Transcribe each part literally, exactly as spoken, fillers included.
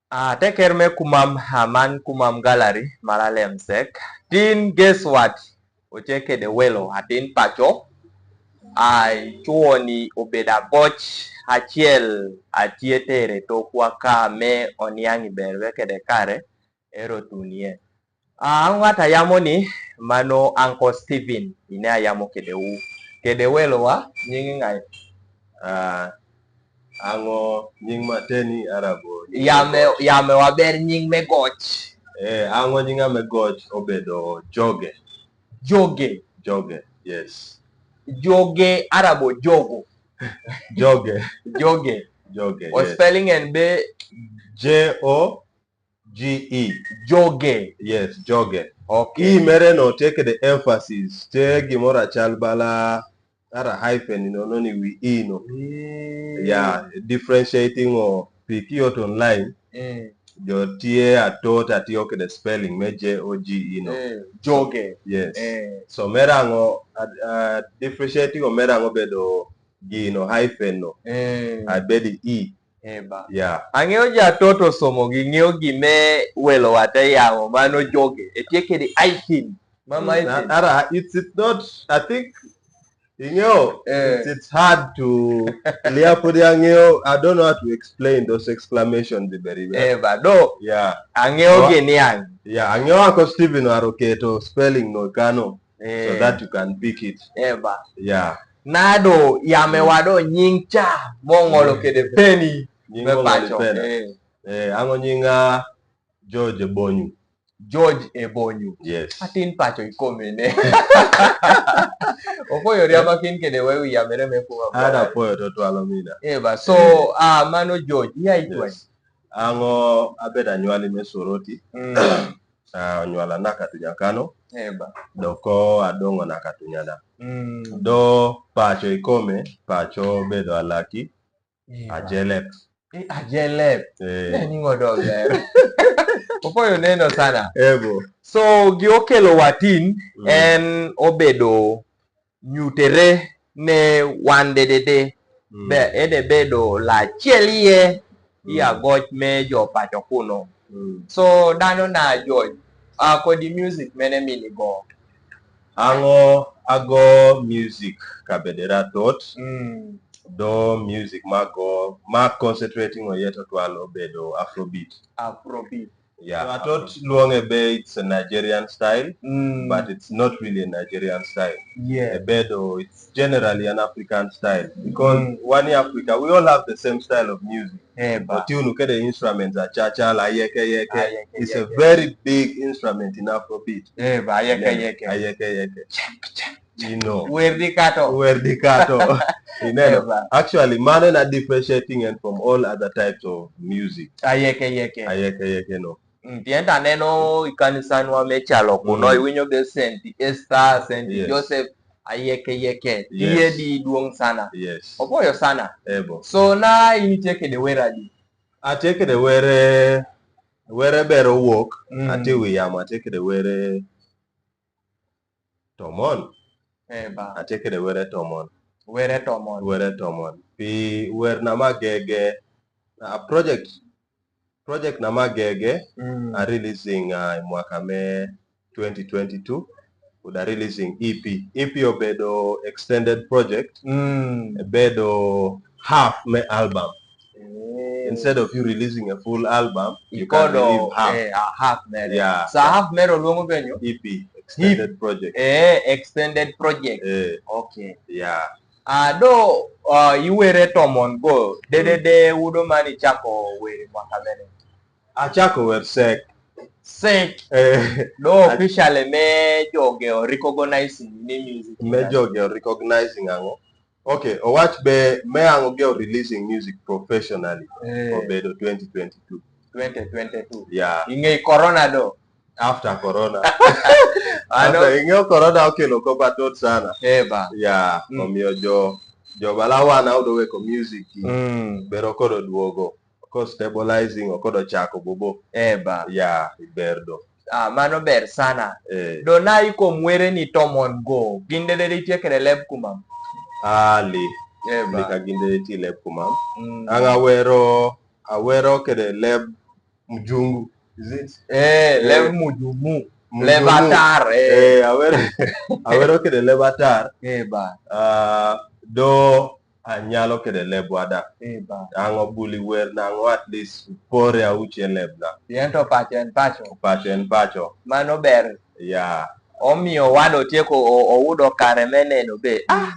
Ah, teker me kumam, ah, man kumam gallery, mara lem sek. Tin guess what? Oche kede welo, ah, tin pacho. Ah, chuoni obeda boch, achiel, atie tere to kwa ka me oniang' iber we kede kare, ero tunie. Ah, ang'o ng'at ayamo ni, mano Uncle Steven, ine ayamo kede u. Kede welo wa, nying' ng'ayi? Ah, ang'o nying' mateni arabo? Yame, yame waber nying' me goch. Eh, ang'o nying' me goch obedo Joge. Joge. Joge, yes. Joge arabo jogo. Joge. Joge. Joge, o yes. Spelling en be? J O G E. Joge. Yes, Joge. Okay. E mere no te kede emphasis, te gimoro achal bala, ara hyphen no, no ni wi e no. Mm. Yeah, differentiating o pi kiyot online. Mm. Jo tie atot atiyo kede spelling me J O G E no. Mm. Joge. Yes. Mm. So mere ang'o, ah, ah, differentiating o mere ang'o bedo gino hyphen no. Mm. Abedi e. Eba. Yeah. Ang'eyo ja toto somo gi ng'eyo gime welo wate yamo mano Joge. Etie kede hyphen. Mama hyphen. Ara, it's, it's not, I think, ing'eyo, eh, it's, it's hard to clear put ya ng'eyo. I don't know how to explain those exclamations very well. Eba, do. Yeah. Ang'eyo gi niang'. Yeah, ang'eyo Uncle Steven waro keto spelling no kano. So that you can pick it. Eba. Yeah. Nado yame wado nying' cha mong'olo kede peni. Nying' me mong'olo pacho. Pena. Eh. Eh, ang'o nying' a George Ebonyu. George Ebonyu. Yes. Atin pacho ikome ne. Opoyo riama kin kede wewe yamere me kuma. Ada poyo to twalo mina. Eba. So, ah, mano George, iya itwa. Yes. Ang'o abeda nywali me Soroti. Mm. Ah, onywala na Katunya Kano. Eba. Doko adongo na Katunya da. Mm. Do pacho ikome, pacho bedo alaki. Eba. Ajelep. Eh, ajelep. Eh. Ne ni ng'odo ber. Opoyo neno sana. Ebo. So, gi okelo watin, mm, en obedo nyutere ne wan dedede. Mm. Be, ede bedo lachiel iye, mm, i agoch me jo pacho kuno. Mm. So, dano na jo, ah, kodi music mene mini go? Ang'o ago music kabedera tot. Mm. Do music mago, ma concentrating o yeto twal obedo Afrobeat. Afrobeat. Yeah, so atot luonge be it's a Nigerian style, mm, but it's not really a Nigerian style. Yeah. Ebedo, it's generally an African style because, mm, wan i Africa, we all have the same style of music. Eba. Otiunu kede instruments achachal, ayeke yeke. Ayeke yeke. It's a very big instrument in Afrobeat. Eba, ayeke yeke. Ayeke yeke. Chak, chak. You know. Wer di kato. Wer di kato. Ineno. Eba. Actually, mano na differentiating en from all other types of music. Ayeke yeke. Ayeke yeke no. Mm, tiende aneno i kanisanwa me chalo kuno, mm, iwinjo be Saint Esther, Saint, yes, Joseph, ayeke yeke. Yes. Iye di duong' sana. Yes. Opoyo sana. Ebo. So na in itie kede wer adi? Atie kede were, were bero wuok, mm, atie wi yamo, atie kede were tomon. Eba. Atie kede were tomon. Were tomon. Were tomon. Pi wer na ma gege, a project, project na ma gege, mm, a releasing, ah, mwaka me twenty twenty-two. Uda releasing E P. E P obedo extended project. Mm. Ebedo half me album. Eh. Instead of you releasing a full album, you can release half. Ikodo, eh, a half mere. Yeah. Sa half mere luongo penyo? E P, extended project. Eh, extended project. Eh. Okay. Yeah. Ah, do, ah, iwere tomon go. Dedede, mm, udo mani chako were mwaka mene? Achako wer sek. Sek. Eh. Do officially me joge o recognizing ni music. Me joge o recognizing ang'o? Okay, owach be me ang'o ge o releasing music professionally. Eh. Obedo twenty twenty-two. Twenty twenty-two. Yeah. Ing'e corona do? After corona. Ano. After, ing'e corona okelo kopa tot sana. Eba. Yeah, mm, omiyo jo, jo balawana udo weko music. Mm. Bero kodo duogo. Ko stabilizing, okodo chako bobo. Eba. Yeah, iber do. Ah, mano ber sana. Eh. Do na iko mwere ni tomon go. Gin dede di tie kede leb kumam? Ali. Eba. Lika gin dede ti leb kumam. Mm. Ang' awero, awero kede leb Mujungu. Is it? Eh, eh, leb mujumu. Mujumu. Leb atar, eh. Eh, awero, awero kede leb atar. Eh, ba. Ah, do anyalo kede leb wada. Eh, ba. Ang'o buli wer nang'o at least pore auche leb na. Yien to pacho en pacho. Pacho en pacho. Mano ber. Ya. Omiyo wado tieko o-, oudo kare me neno be. Ah,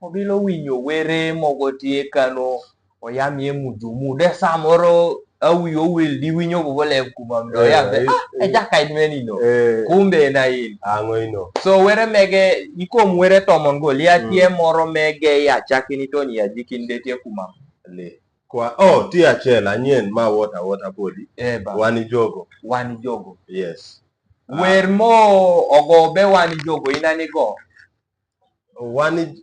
obilo winyo were mogo tie kano, oyamie mujumu. De samoro awi owil di winyo go leb kuma mdo ya be. Eh, ah, eh, e jaka in meni no. Eh. Kumbe na in. Ang'o ino. So were mege, ikom were tomon go, lia tie moro mege ya chakini toni ya jikin de tie kuma. Le. Kwa, oh, tie achiel, anyien ma wota, wota podi. Eh, ba. Wani jogo. Wani jogo. Yes. Wer mo ogo be wani jogo, inani go. Wani,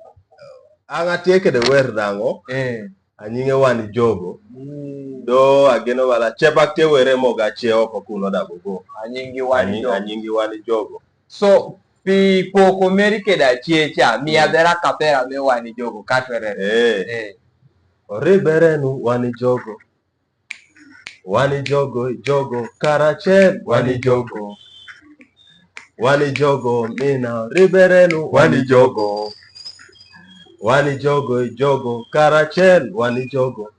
ang'a tie kede wer nang'o. Eh. Anyinge wani jogo. Mm. Do ageno bala chepak tie were moga chie oko kuno dago go. Anyingi wani jogo. Anyingi wani jogo. So, pi poko meri keda chie cha, mi abera kapera me wani jogo, katwerere. Eh. Eh. Oriberenu wani jogo. Wani jogo, jogo, karachiel, wani jogo. Wani jogo, mina, oriberenu, wani jogo. Wani jogo, jogo, karachiel, wani jogo.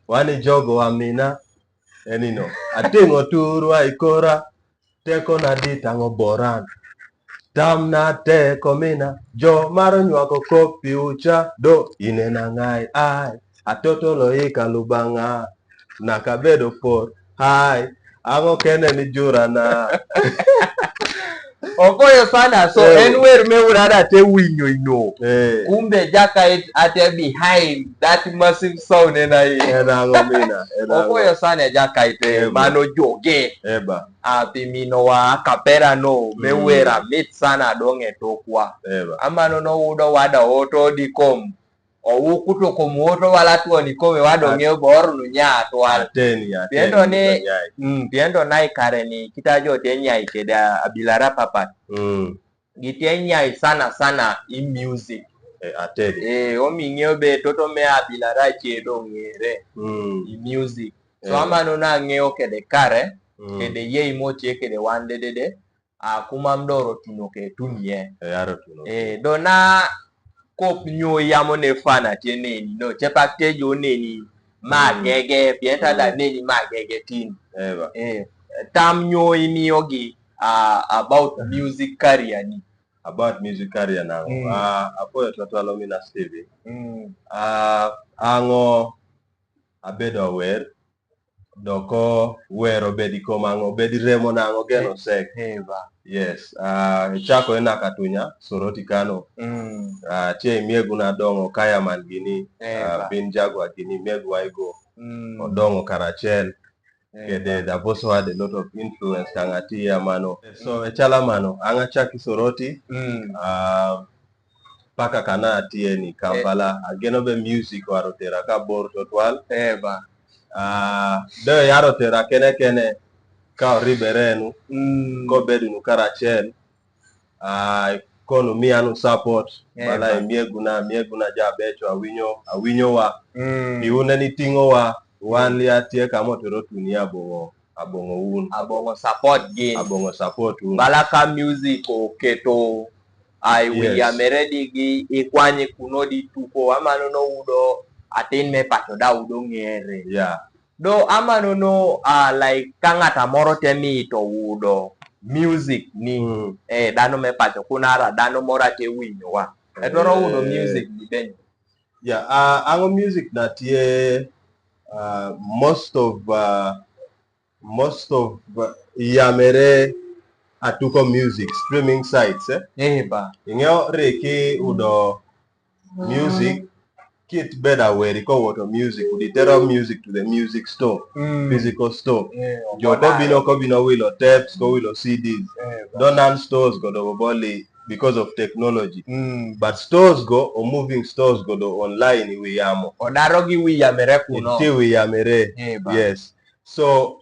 Wani jogo, amina. Enino. Ating'o turu ai kora. Teko na di tang'o boran. Tam na teko mina, jo maro nywako kopi ucha, do inena ng'ai ai. Atotolo ika lubanga, nakabedo por, hai, ang'o kene ni jurana. Okoyo sana, so eh, en wer me urada te winyo ino. Eh. Kumbe Jakait ate behind that massive sound ena i. En ang'o mina, en ang'o. Okoyo sana Jakait, eh, mano joge. Eba. Api mino wa kapera no, me wera mit sana dong' e tokwa. Eba. Amano no udo wada oto di kom. Owu kuto kom oto wala tuoni kome wado ng'eyo bor nu nya atwal. Ateni, ateni. Piendo ni, mm, piendo nai kare ni kita jo te nyai keda abilara papat. Mm. Gite nyai sana sana i music. Eh, atedi. Eh, omi ng'eyo be toto me abilara chie do ng'ere. Mm. I music. So amano na ng'eyo kede kare, kede yei mo tie kede wan dedede. A kuma mdoro tuno ke tunie. Eh, aro tuno. Eh, do na kop nyo yamo ne fana tie neni, no, chepak tie jo neni, ma gege, pienta da neni ma gege tin. Eba. Eh, tam nyo imiyo gi, ah, about music career ni. About music career na. Mm. Ah, apoyo twatwal omina Steven. Mm. Ah, ang'o abedo aware. Doko wero bedi kom ang'o, bedi remo nang'o geno sek. Eba. Yes. Ah, chako ena katunya, Soroti kano. Mm. Ah, tie imiegu na dongo kaya man gini, ah, bin jagwa gini, miegu aigo. Mm. Odongo karachiel. Kede the boss had a lot of influence kang'ati ya mano. So, e chala mano, ang'a chaki Soroti. Mm. Ah, paka kana atie ni Kampala. Ageno be music waro tera ka bor to twal. Eba. Ah, de yaro tera kene kene ka oriberenu. Mm. Ko bedunu karachiel. Ah, konu miyanu support. Eba. Bala e mieguna, mieguna ja becho awinyo, awinyo wa. Mm. Pi une ni ting'o wa, wan lia tie kamo tero tunia bongo. Abong'o un. Abong'o support gin. Abong'o support un. Bala ka music oketo ai wi yamere di gi ikwany kuno di tuko, amano no udo atin me pacho da udo ng'ere. Yeah. Do amano no, ah, like ka ng'ata moro te mito udo music ni. Mm. Eh, dano me pacho kunara, dano moro ate winyo wa. Etoro udo music ni benyo. Yeah, ah, ang'o music na tie, ah, most of, ah, most of, uh, yamere atuko music, streaming sites, eh? Eh, ba. Ing'eyo riki udo music, kit beda weri ko woto music, udi tero music to the music store, mm, physical store. Eh, jo ko bino, ko bino wilo tapes, ko wilo C Ds. Eh, ba. Donan stores go do boli because of technology. Mm. But stores go, o moving stores go do online wi yamo. Odaro gi wi yamere kuno. Iti wi yamere. Eh, ba. Yes. So,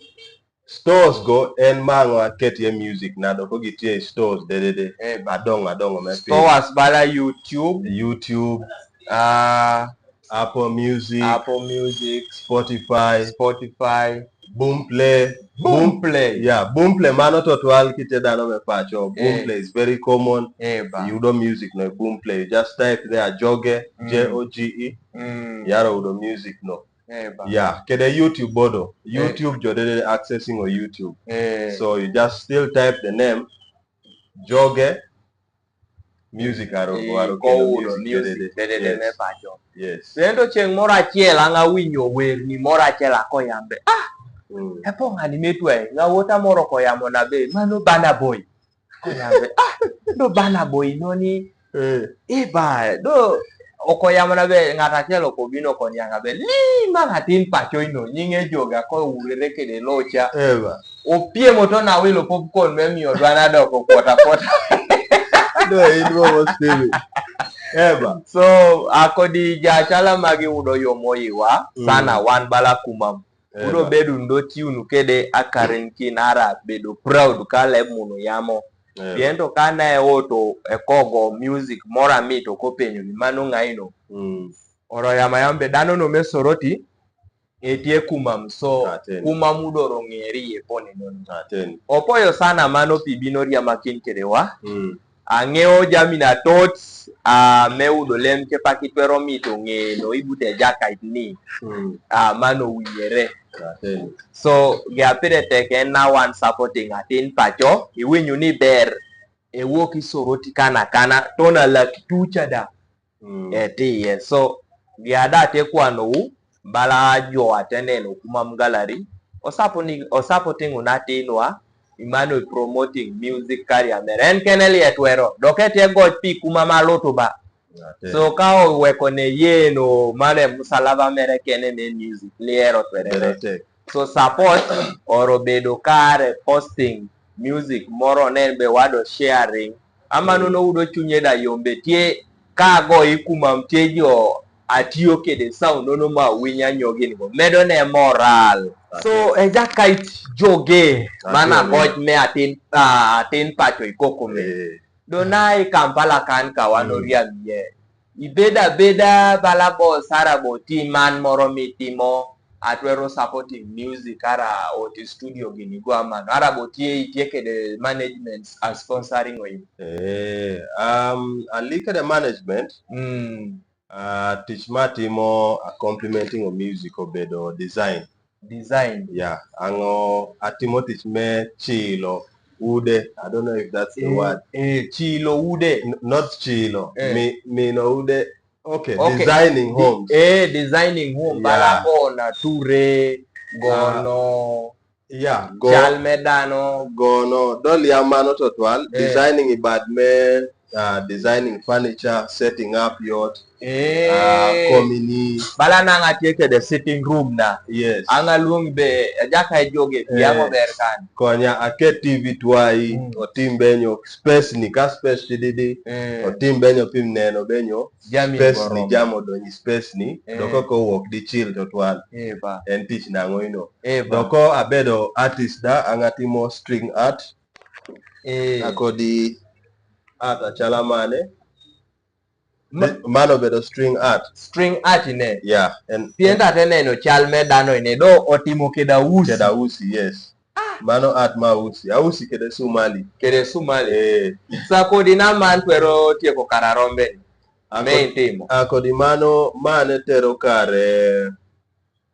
stores go en mang'o aketie music nado ko gitie stores dedede. Eh, ba. Adong', adong' me pi. Stores bala YouTube. YouTube. Ah, Apple Music. Apple Music. Spotify. Spotify. Boomplay. Boomplay. Yeah, Boomplay, mano to twal kite dano me pacho. Boomplay is very common. Eba. Iyudo music no Boomplay. You just type there Joge, mm, J O G E. Mm. Iyaro yudo music no. Eba. Yeah, kede YouTube bodo. Eh. YouTube jo dede accessing o YouTube. Eh. So you just still type the name Joge music aro, eh, aro ko kelo udo music, music dedede, dedede, yes, me pacho. Yes. Kendo chieng' moro achiel ang' awinjo werni moro achiel akoyambe. Ah! Mm. E po ng'ani mitwe, ng'a wuota moro koyamo na be, mano Burna Boy. Koyambe. Ah! Do Burna Boy noni. Eh. Eba, do okoyamo na be ng'ato achiel okobino koni anga be. Li ma ng'atin pacho ino, nyinge Joge ko urere kede locha. Eba. Opiemo to nawilo popcorn me miyo dwa nadoko kwota kwota. Do in go mo Stevie. Eba. So, akodi jachala magi udo yo moyiwa, mm, sana wan bala Kumam. Eba. Udo bedu ndo tiunu kede akarin kin ara bedo proud kale munu yamo. Eba. Piento kana e oto e kogo music mora mito kopenyo ni mano ng'aino. Mm. Oro yama yambe dano no me Soroti. Etie Kumam so, ateni. Kumam udo ro ng'eri ye pone non. Ateni. Opoyo sana mano pi bino ria makin kede wa. Mm. Ang'eyo jami na tot, a, me udo lem ke pakitwero mito ng'e no ibute jakait ni. Mm. A, mano winyere. Ateni. So, ge apire tek en na wan supporting atin pacho, iwinyu ni ber, e wuok i Soroti kana kana, tona lak tucha da. Mm. E tiye. So, gi ada te kwano u, bala jo ateneno Kumam Gallery. Osapo ni, osapo tingu na tinwa, imano promoting music career mere. En kene liet wero. Doke tie goj pi Kumam alutu ba. Ateni. So, ka oweko ne yeno, mane musalaba mere kene ne music, liero twere. Bere tek. So support oro bedo kare posting music moro nen be wado sharing. Ama, mm, nono udo chunye da yombe tie ka go i Kumam tie jo atiyo kede sound nono ma winya nyogin go. Medo ne moral. So, okay, e jakait Joge, mana, okay, goj me atin, ah, atin pacho i kokume. Eh. Do na i Kampala kan ka wano, mm, riam ye. Ibeda beda bala bo sara bo ti man moro mitimo atwero supporting music ara oti studio gini go amano. Ara bo tie itie kede management a sponsoring o in. Eh, um, alike de management. Mm. Ah, tich ma atimo a complementing o music obedo design. Design. Yeah, ang'o atimo tich me chilo ude. I don't know if that's the word. Eh, chilo ude. N-, not chilo. Eh. Mi-, mino ude. Okay, okay. Designing homes. Eh, designing home. Yeah. Bala gona ture, ah, gono. Yeah, go-, chal me dano. Gono, dol ya mano to twal, eh, designing i bad me, ah, designing furniture, setting up yot, eh, ah, komini. Bala nang atie kede sitting room na. Yes. Anga luong be, ajaka e Joge, eh, biango ber kan. Konya ake T V twai, mm, otim benyo space ni, ka space tididi, eh, otim benyo pim neno benyo. Jami space ni, goromo. Jamo donyi space ni, eh, doko ko wuok dichiel to twal. Eh, ba. En tich nang'o ino? Eh, ba. Doko abedo artist da, ang' atimo string art. Eh. Akodi art achala mane? Ma- Mano bedo string art. String art ine. Yeah, en, pien en tat eneno chal me dano ine. Do otimo keda usi. Keda usi, yes. Ah. Mano art ma ausi. Ausi kede sumali. Kede sumali. Eh. Sa kodi na man twero tieko kar arombe. Akod-, me itimo. Akodi mano, mane tero kare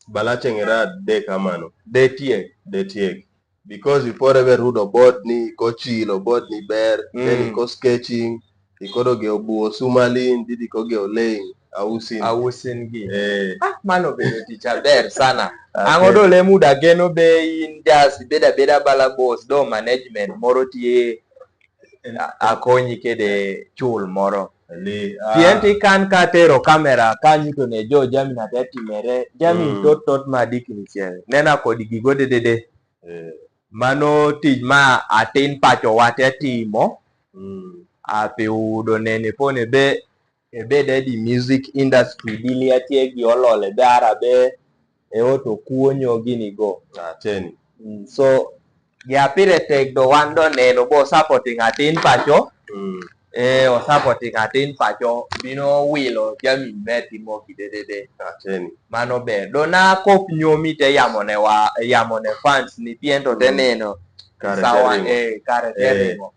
bala chengera de kamano. De tiek. De tiek. Because before ebe rudo board ni, ko chilo board ni ber, mm, then ko sketching, ikodo ge obuo sumali, ndidi ko ge oleng, ausin. Ausin gi. Eh. Ah, mano bedo tich aber sana. Okay. Ang'o do lemu da geno be in just beda beda bala boss do management moro tie a-, akonyi kede chul moro. Li, ah. Pien ti kan ka tero kamera, ka nyuto ne jo jami na te timere, jami, mm, tot tot ma dikni chiewe. Nena kodi gigo dedede. Eh. Mano tich ma atin pacho wa te timo. Mm. Api udo nene pone be, ebe de di music industry di lia tie gi olole be ara be, e oto kuonyo gini go. Ateni. Mm, so, gi apire tek do wan do neno bo supporting atin pacho. Mm. Eh, o support ka tin pacho, bino wilo, jami me timo kidedede. Ateni. Mano be, do na kop nyumi te yamone wa, yamone fans ni pien to te neno. Kare sawa, te ringo. Eh, kare te ringo.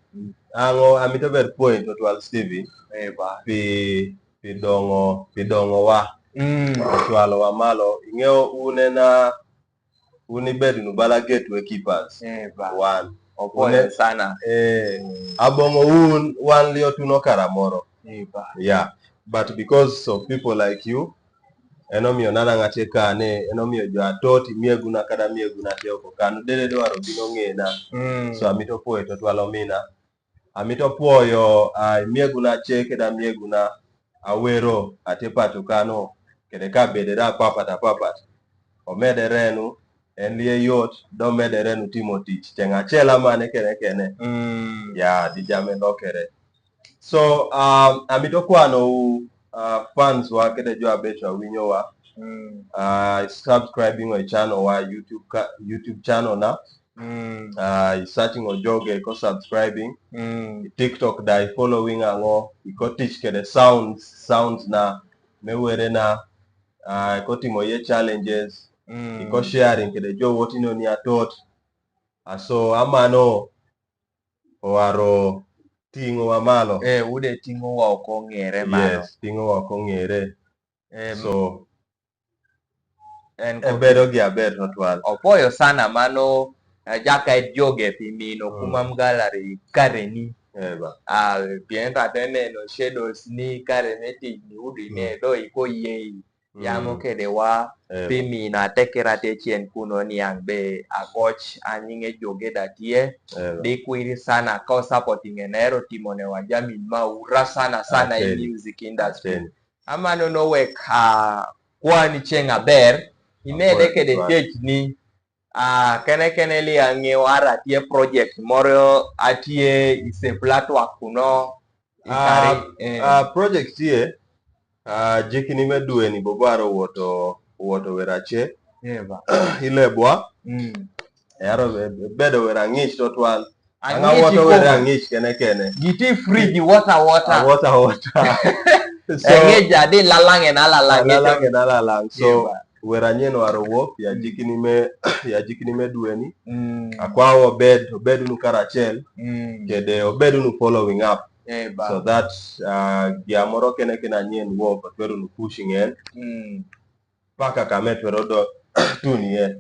Ang'o, amito ber point to twal Stevie. Eh, ba. Pi, pi dongo, pi dongo wa. Mm. Twalo wa malo. Ing'eyo un ena un ibed nu bala gateway keepers. Eh, ba. Wan. Opoyo sana. Eh, abongo un, wan liyo tuno karamoro. Eh, ba. Yeah. But because of people like you, eno miyo nana ng'ate kane, eno miyo jo atoti mieguna kada mieguna te oko kano. Dede dwaro bino ng'ena. Mm. So amito poyo to twalo mina. Amito puoyo, ah, mieguna che keda mieguna awero ate pacho kano, kede ka bede da papat apapat. Omede renu, en lie yot, do mede renu timo tich. Cheng' achiel amane kene kene. Mm. Ya, di jame lokere. So, um, amito kwano u, uh, fans wa kede jo abet wa winyo wa. Mm. Uh, subscribing wa channel wa YouTube ka, YouTube channel na. Mm. Ah, i searching ojoge ko subscribing. Mm. TikTok da i following ang'o, i ko tich kede sounds, sounds na, me were na, ah, i ko timo ye challenges, mm, i ko sharing kede jo wotino ni atot. Ah, so amano, owaro ting'o wa malo. Eh, ude ting'o wa ok ong'ere malo. Yes, ting'o wa ok ong'ere. Em, so, en e ko bedo gi aber to twal. Opoyo sana mano, eh, jaka e joge pi mino, mm, kuma mgalari kareni. Eh, ba. Ah, pien ta te neno shadows ni kare me tich ni udi ne, mm, do i ko yei. Mm. Yamo kede wa, eh, pi mino atekera te chien kuno ni ang' be agoch anying'e joge da tie. Eh, ba. Di kwiri sana ko supporting en ero timo ne wa jami ma ura sana sana i music industry. Ateni. Amano nowek, ah, kwani cheng' aber, imede kede tich ni, ah, kene kene li ang'eyo ara tie project moro atie ise platwa kuno, ah, ikari, eh, ah, project tie, ah, jikini me dwe ni bobaro woto, woto werache. Eba. Ilebwa. Mm. Ero be-, bedo wera ng'ich to twal. Ang'a ang'ich woto wera ng'ich kene kene. Giti free gi water, water. Ah, water, water. So, eh, ng'ich jadi lalang en alalang. Ah, lalang en alalang. So, eba, wera nyen waro wuok, ya, mm, jikini me, ya jikini me dwe ni. Mm. Akwa obed, obed unu karachiel. Mm. Kede obed unu following up. Eba. So that, uh, gia moro kene kene anyen wuok, otweru nu pushing en. Mm. Paka kame twero do tuni ye.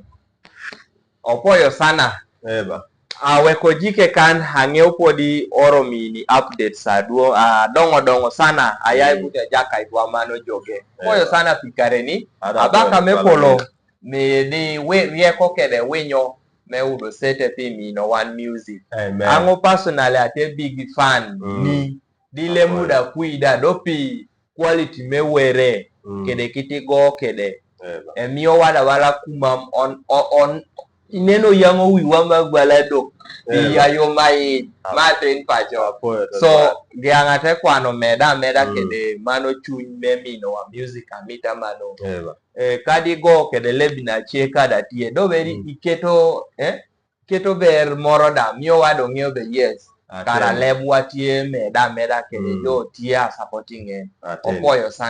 Opoyo sana. Eba. Awe ko jike kan ang'eyo podi oro mini updates aduo, ah, dongo dongo sana. Aya, mm, ibu te jaka idwa mano joge. Opoyo sana pi kareni. Abaka me polo. Ni, ni we rieko kede winyo me udo sete pi mino wan music. Amen. Ang'o personally ate big fan, mm, ni. Di le muda kwida do pi quality me were, mm, kede kiti go kede. Eba. E miyo wada wala kumam on, on, on, ineno yang'o wi wama gwala do. Eba. Iya yo mai, apo-, ma tin pacho. Apoyo to. So, gi ang'ate kwano meda, meda, mm, kede mano chuny me mino wa music amita mano. Eba. Eh, kadi go kede lebi na chie kada tie. Do beri, mm, iketo, eh? Keto ber moro da, miyo wado ng'eyo be yes. Ateni. Kara leb wa tie meda meda kede, mm, jo tie a supporting en. Ateni. Opoyo sana.